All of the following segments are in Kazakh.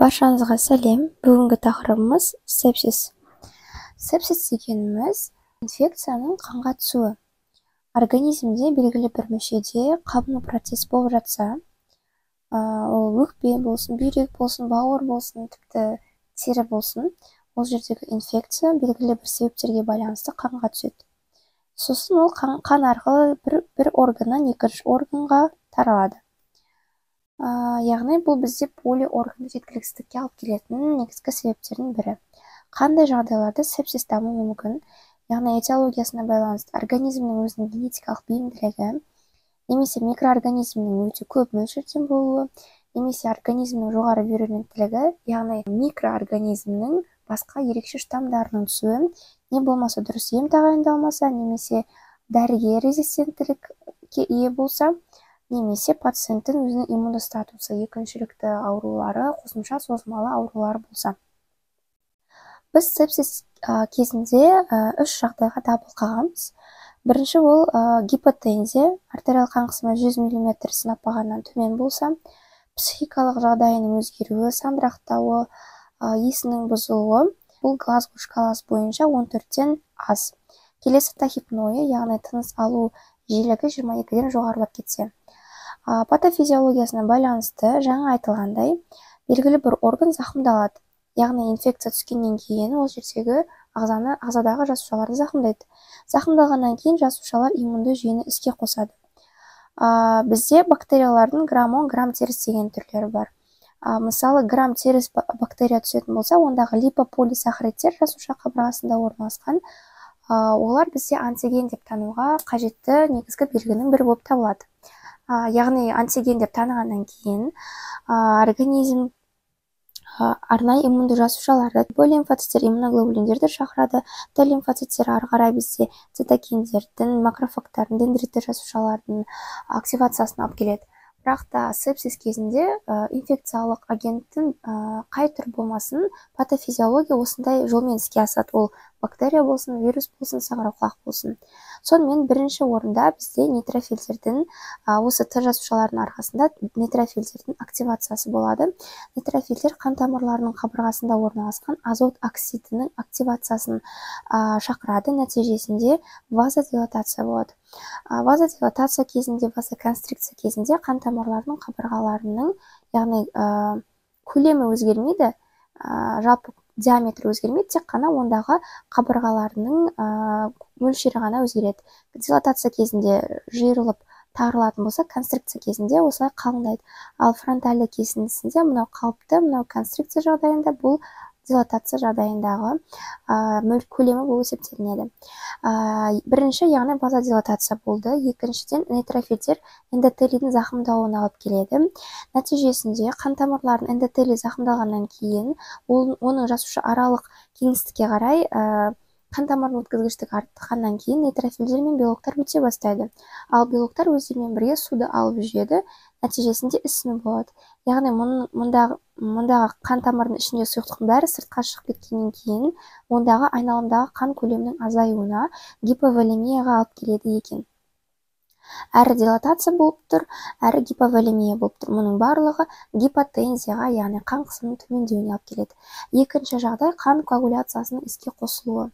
Баршаңызға сәлем! Бүгінгі тақырыбымыз – сепсис. Сепсис дегеніміз – инфекцияның қанға түсуі. Организмде белгілі бір мүшеде қабыну процесі болып жатса, ол өкпе болсын, бүйрек болсын, бауыр болсын, тіпті тері болсын, ол жердегі инфекция белгілі бір себептерге байланысты қанға түседі. Сосын ол қан арқылы бір органнан екінші органға таралады. Яғни бұл бізде полиорганды жеткіліксіздікке алып келетін негізгі себептердің бірі. Қандай жағдайларда сепсис дамуы мүмкін? Яғни этиологиясына байланысты организмнің өзінің генетикалық бейімділігі немесе микроорганизмнің өте көп мөлшерден болуы, немесе организмнің жоғары вируленттілігі, яғни микроорганизмнің басқа ерекше штаммдарының түсуі, не болмаса дұрыс ем тағайындалмаса, немесе дәріге резистенттілікке ие болса, немесе пациенттің өзінің иммунды статусы, екіншілікті аурулары, қосымша созылмалы аурулары болса. Біз сепсис кезінде үш жағдайға дабыл қағамыз. Бірінші, ол гипотензия, артериал қан қысымы 100 мм сынап бағанынан төмен болса, психикалық жағдайының өзгеруі, сандырақтауы, есінің бұзылуы, бұл Глазго шкаласы бойынша 14-тен аз. Келесі тахипноэ, яғни тыныс алу жиілігі 22-ден жоғарылап кетсе. Патофизиологиясына байланысты, жаңа айтылғандай, белгілі бір орган зақымдалады. Яғни инфекция түскеннен кейін ол жердегі ағзаны, ағзадағы жасушаларды зақымдайды. Зақымдалғаннан кейін жасушалар иммунды жүйені іске қосады. Бізде бактериялардың грамм оң, грамм теріс деген түрлері бар. Мысалы, грамм теріс бактерия түсетін болса, ондағы липополисахаридтер жасуша қабырғасында орналасқан. Олар бізде антиген деп тануға қажетті негізгі белгінің бірі болып табылады. Яғни антиген деп танығаннан кейін организм арнайы иммунды жасушаларды, Б лимфоциттер, иммуноглобулиндерді шақырады. Т лимфоциттер ары қарай бізде цитокиндердің, макрофагтардың, дендритті жасушалардың активациясын алып келеді. Бірақ та сепсис кезінде инфекциялық агенттің қай түрі болмасын, патофизиология осындай жолмен іске асады. Ол бактерия болсын, вирус болсын, саңырауқұлақ болсын. Сонымен, бірінші орында бізде нейтрофилдердің, осы Т жасушаларының арқасында нейтрофилдердің активациясы болады. Нейтрофилдер қан тамырларының қабырғасында орналасқан азот оксидінің активациясын шақырады. Нәтижесінде вазодилатация болады. Вазодилатация кезінде, вазоконстрикция кезінде қан тамырларының қабырғаларының, яғни көлемі өзгермейді, жалпы диаметрі өзгермейді, тек қана ондағы қабырғаларының мөлшері ғана өзгереді. Дилатация кезінде жиырылып тарылатын болса, констрикция кезінде осылай қалыңдайды. Ал фронтальды кесіндісінде мынау қалыпты, мынау констрикция жағдайында, бұл дилатация жағдайындағы көлемі болып есептелінеді. Бірінші, яғни вазодилатация болды. Екіншіден, нейтрофилдер эндотелийдің зақымдалуына алып келеді. Нәтижесінде қан тамырларының эндотелий зақымдалғаннан кейін ол, оның жасуша аралық кеңістікке қарай қан тамырының өткізгіштігі артқаннан кейін нейтрофилдер мен белоктар өте бастайды. Ал белоктар өздерімен бірге суды алып жүреді, нәтижесінде ісіну болады. Яғни мұндағы қан тамырының ішіндегі сұйықтықтың бәрі сыртқа шығып кеткеннен кейін ондағы айналымдағы қан көлемінің азаюына, гиповолемияға алып келеді екен. Әрі дилатация болып тұр, әрі гиповолемия болып тұр. Мұның барлығы гипотензияға, яғни қан қысымының төмендеуіне алып келеді. Екінші жағдай – қан коагуляциясының іске қосылуы.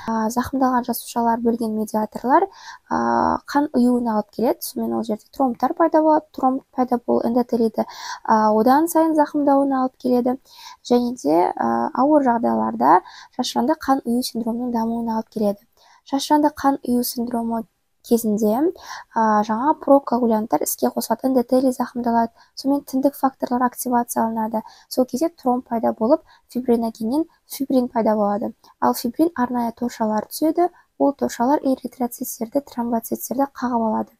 Зақымдалған жасушалар бөлген медиаторлар қан ұюына алып келеді. Сонымен, ол жерде тромбтар пайда болады. Тромб пайда болу эндотелийді одан сайын зақымдауына алып келеді және де ауыр жағдайларда шашыранды қан ұю синдромының дамуына алып келеді. Шашыранды қан ұю синдромы кезінде жаңа прокоагулянттар іске қосылады, эндотелий зақымдалады, сонымен тіндік факторлар активацияланады. Сол кезде тромб пайда болып, фибриногеннен фибрин пайда болады. Ал фибрин арнайы торшалар түзеді. Ол торшалар эритроциттерді, тромбоциттерді қағып алады.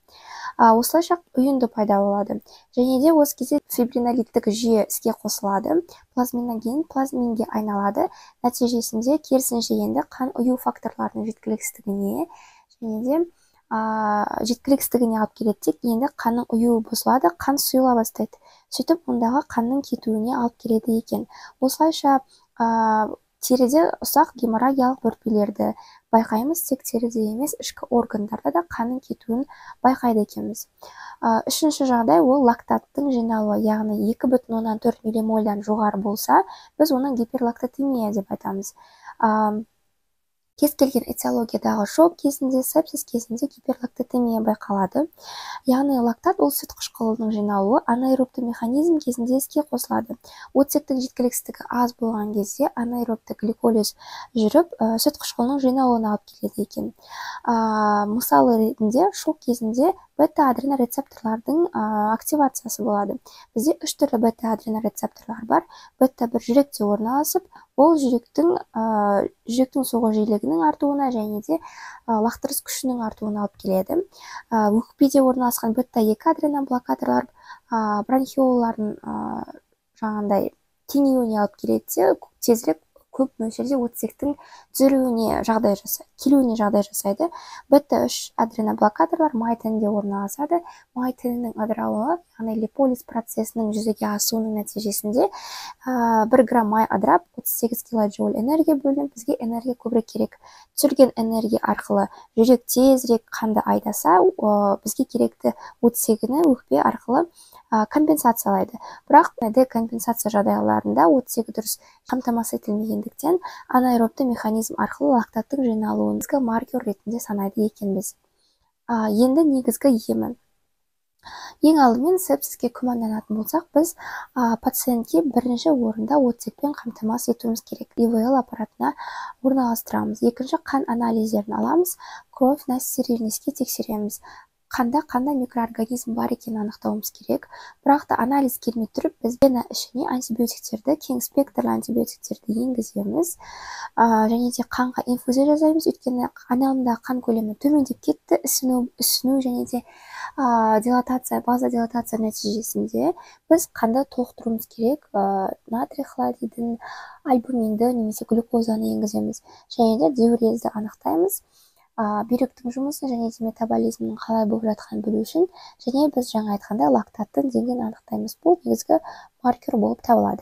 Осылайша ұйынды пайда болады және де осы кезде фибринолиттік жүйе іске қосылады, плазминоген плазминге айналады. Нәтижесінде, керісінше, енді қан ұю факторларының жеткіліксіздігіне және де жеткіліксіздігіне алып келеді. Тек енді қанның ұюы бұзылады, қан сұйыла бастайды. Сөйтіп, ондағы қанның кетуіне алып келеді екен. Осылайша тереде ұсақ геморрагиялық бөртпелерді, Байқаймыз, тек теріде емес, ішкі органдарда да қанның кетуін байқайды екенбіз. Үшінші жағдай — ол лактаттың жиналуы, яғни 2,4 миллимольдан жоғары болса, біз оны гиперлактатемия деп айтамыз. Кез келген этиологиядағы шок кезінде, сепсис кезінде гиперлактатемия байқалады. Яғни лактат — ол сүт қышқылының жиналуы, анаэробты механизм кезінде іске қосылады. Оттектің жеткіліксіздігі аз болған кезде анаэробты гликолиз жүріп, сүт қышқылының жиналуына алып келеді екен. Мысалы ретінде, шок кезінде бета адренорецепторлардың активациясы болады. Бізде үш түрлі бета адренорецепторлар бар. Бета 1 жүректе орналасып, ол жүректің соғу жиілігінің артуына және де лақтырыс күшінің артуына алып келеді. Өкпеде орналасқан бета 2 адреноблокаторлар бронхиолалардың жаңағындай кеңеюіне алып келеді де, тезірек, көп мөлшерде оттектің түзілуіне жағдай жасайды, келуіне жағдай жасайды. Бета 3 адреноблокаторлар май тінінде орналасады. Май тінінің ыдырауы, яғни липолиз процесінің жүзеге асуының нәтижесінде 1 грамм май ыдырап, 38 килоджоуль энергия бөлініп, бізге энергия көбірек керек. Түзілген энергия арқылы жүрек тезірек қанды айдаса, бізге керекті оттегіні өкпе арқылы компенсациялайды. Бірақ декомпенсация жағдайларында оттегі дұрыс қамтамасыз етілмегендіктен, анаэробты механизм арқылы лактаттың жиналуын негізгі маркер ретінде санайды екенбіз. Енді негізгі емі. Ең алдымен, сепсиске күмәнданатын болсақ, біз пациентке бірінші орында оттекпен қамтамасыз етуіміз керек. ИВЛ аппаратына орналастырамыз. Екінші, қан анализдерін аламыз, кровь на стерильность ке тексереміз. Қанда қандай микроорганизм бар екенін анықтауымыз керек. Бірақ та анализ келмей тұрып, біз вена ішіне антибиотиктерді, кең спектрлі антибиотиктерді енгіземіз және де қанға инфузия жасаймыз, өйткені айналымдағы қан көлемі төмендеп кетті. Ісіну және де дилатация, вазодилатация нәтижесінде біз қанды толықтыруымыз керек. Натрий хлоридін, альбуминді немесе глюкозаны енгіземіз және де диурезді анықтаймыз, бүйректің жұмысын және де метаболизмнің қалай болып жатқанын білу үшін. Және біз жаңа айтқандай, лактаттың деңгейін анықтаймыз. Бұл негізгі маркер болып табылады.